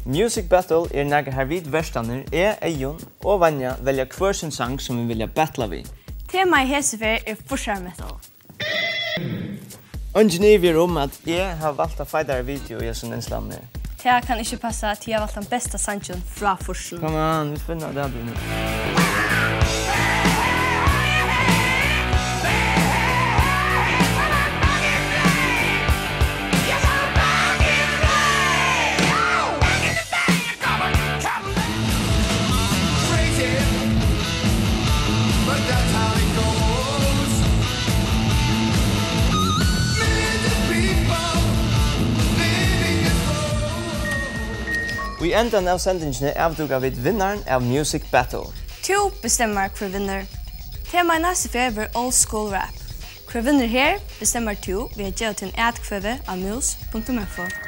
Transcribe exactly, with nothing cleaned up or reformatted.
Music Battle er nakað, har vit vertarnir, eg, Eyðun og Vanja, velja hvør sín sang, sum vit vilja battla við. Temaið hesi ferð er fýrsara metal. Eingin ivi er um, at eg havi valt tað feitara video í hesum innslagnum her. Tað kann ikki passa, tí eg havi valt tann besta sangin frá fýrsunum. Come on, vit finna tað nú. Í endan av sendingini avdúka vit vinnaran av Music Battle. Tú bestemmar, hvør vinnur. Temaið næstu ferð verður old school rap. Hvør vinnur her, bestemmar tú við at geva tín atkvøðu á mus punktum f o.